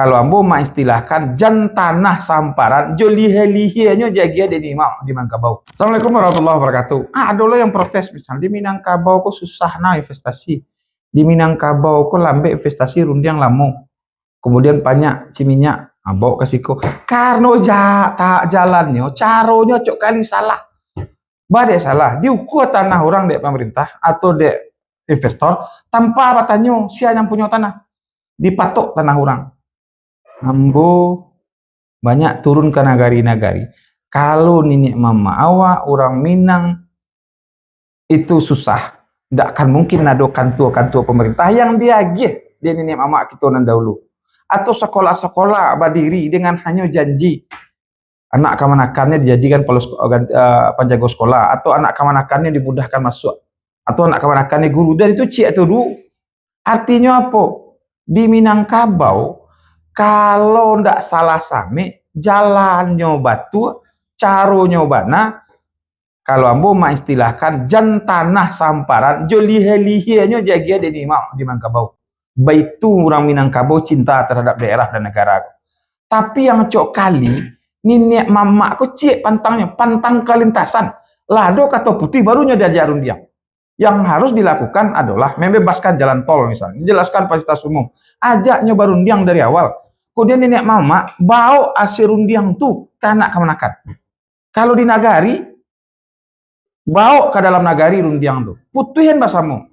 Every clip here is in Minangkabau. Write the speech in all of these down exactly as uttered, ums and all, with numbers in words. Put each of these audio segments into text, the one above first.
Kalau ambo maistilahkan, jan tanah samparan, jo lihia-lihianyo diagiah dek Niniak Mamak di Minangkabau. Assalamualaikum warahmatullahi wabarakatuh. Ah, ado lo yang protes, misal, di Minangkabau ko susah nah investasi. Di Minangkabau ko lambek investasi, rundiang lamo. Kemudian banyak ciminyak, ah, bawa ka siko. Karano ja-, ta-, jalannyo, caronyo acok kali salah. Ba dek salah, diukua tanah urang dek pamarintah atau dek investor, tanpa batanyo sia nan punyo tanah. Dipatok tanah urang. Ambo banyak turun ka nagari-nagari. Kalau niniak mamak awak, urang Minang, itu susah. Ndak akan mungkin ado kantua-kantua pamarintah yang diagiah dek niniak mamak kito nan dahulu. Atau sakolah-sakolah badiri dengan hanyo janji. Anak kamanakannyo dijadikan palo seko-, gan-, eh, panjago sekolah, atau anak kamanakannyo dimudahkan masuk, atau anak kamanakannyo guru. Dan itu ciek tu dulu. Artinyo apo? Di Minangkabau, kalau ndak salah samek, jalannyo batua, caronyo bana, kalau ambo maistilahkan, jan tanah samparan, jo lihia-lihianyo diagiah dek Niniak Mamak di Minangkabau. Baitu urang Minangkabau cinta terhadap daerah dan negara ko. Tapi yang acok kali, niniak mamak ko ciek pantangnyo, pantang kalintasan. Lah ado kato putuih, barunyo diajak rundiang. Yang harus dilakukan adolah membebaskan jalan tol misalnyo, menjelaskan fasilitas umum. Ajaknyo barundiang dari awal. Kemudian niniak mamak baok hasil rundiang tu ka anak kamanakan. Kalau di nagari, baok ka dalam nagari rundiang tu. Putuihan basamo.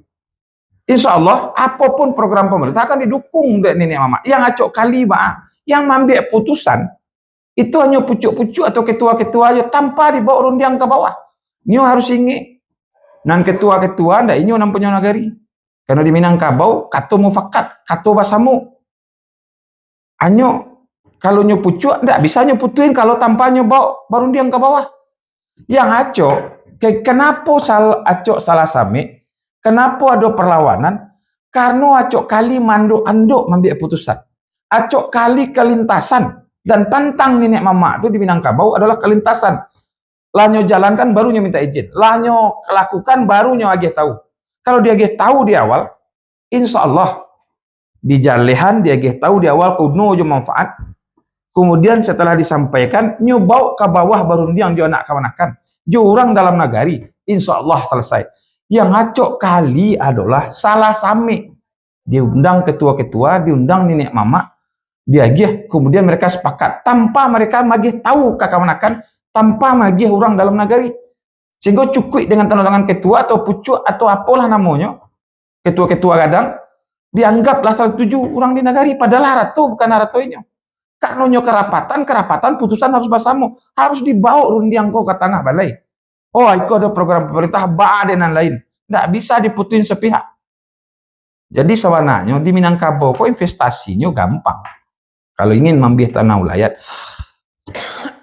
Insya Allah, apopun program pamarintah akan didukung dek niniak mamak. Yang acok kali, ba, yang mambiak putusan, itu hanyo pucuak-pucuak atau ketua-ketua ajo, tanpa dibaok rundiang ka bawah. Nyo harus ingek, nan ketua-ketua ndak inyo nan punyo nagari. Karano di Minangkabau, kato mufakat, kato basamo. Anyo, kalau nyo pucuak, ndak bisa nyo putuihan kalau tanpa nyo baok barundiang ka bawah. Yang acok, ke-, kenapo sal-, acok salah samek, kenapo ado perlawanan, karano acok kali mandok-andok mambiak putusan. Acok kali kalintasan, dan pantang niniak mamak tu di Minangkabau adolah kalintasan. Lah nyo jalankan, baru nyo minta izin. Lah nyo lakukan, baru nyo agiah tahu. Kalau diagiah tahu di awal, insya Allah, dijalehan, diagiah tahu di awal, kuno jo manfaat. Kemudian setelah disampaikan, nyo baok ka bawah barundiang jo anak kamanakan, jo urang dalam nagari, insya Allah selesai. Yang acok kali adolah salah samek. Diundang ketua-ketua, diundang niniak mamak, diagiah, kemudian mereka sepakat, tanpa mereka magiah tahu ka kamanakan, tanpa magiah urang dalam nagari. Sehingga cukuik dengan tanda tangan ketua atau pucuak atau apolah namonyo, ketua-ketua gadang, dianggaplah salah setuju urang di nagari, padahal harato bukan harato inyo. Karano nyo karapatan, karapatan putusan harus basamo, harus dibaok rundiang ko ka tangah balai. Oh, iko ado program pamarintah, ba dek nan lain. Ndak bisa diputuihan sapihak. Jadi sabananyo di Minangkabau ko investasinyo gampang. Kalau ingin mambiah tanah ulayat,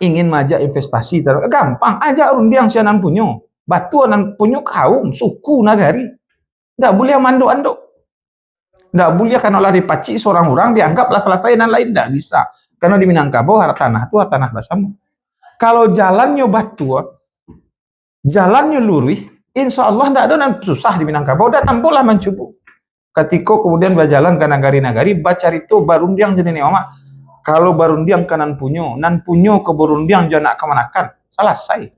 ingin maajak investasi, gampang, ajak rundiang sia nan punyo. Batua nan punyo kaum, suku, nagari. Ndak buliah mandok-andok. Ndak buliah karano lah dipacik surang urang, dianggap lah salasai nan lain, ndak bisa. Karano di Minangkabau, harta tanah tu, harta tanah basamo. Kalau jalannyo batua, jalannyo luruih, insya Allah ndak ado nan susah di Minangkabau, dan ambo lah mancubo. Katiko kemudian bajalan ka nagari-nagari, bacarito, barundiang jo niniak mamak. Kalau barundiang ka nan punyo, nan punyo ka barundiang jo anak kamanakan, salasai.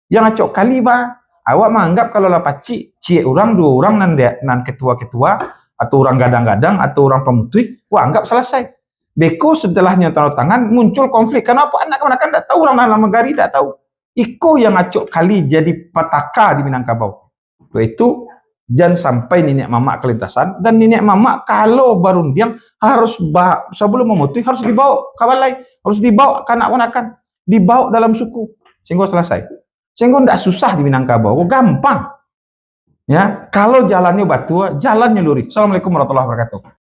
Yang acok kali, ba, awak manganggap kalau lah pacik, ciek urang, duo urang nan de-, nan ketua-ketua, atau urang gadang-gadang, atau urang pamutuih, wah, anggap salasai. Beko setelahnyo tanda tangan, muncul konflik. Kenapa? Anak kamanakan ndak tahu, urang dalam nagari ndak tahu. Iko yang acok kali jadi pataka di Minangkabau. Yaitu, jan sampai niniak mamak kalintasan, dan niniak mamak kalau barundiang harus ba-, sabalum mamutuih harus dibaok ka balai, harus dibaok ka anak kamanakan, dibaok dalam suku, sehingga salasai. Sehingga ndak susah di Minangkabau, gampang. Ya, kalau jalannyo batua, jalannyo luruih. Assalamualaikum warahmatullahi wabarakatuh.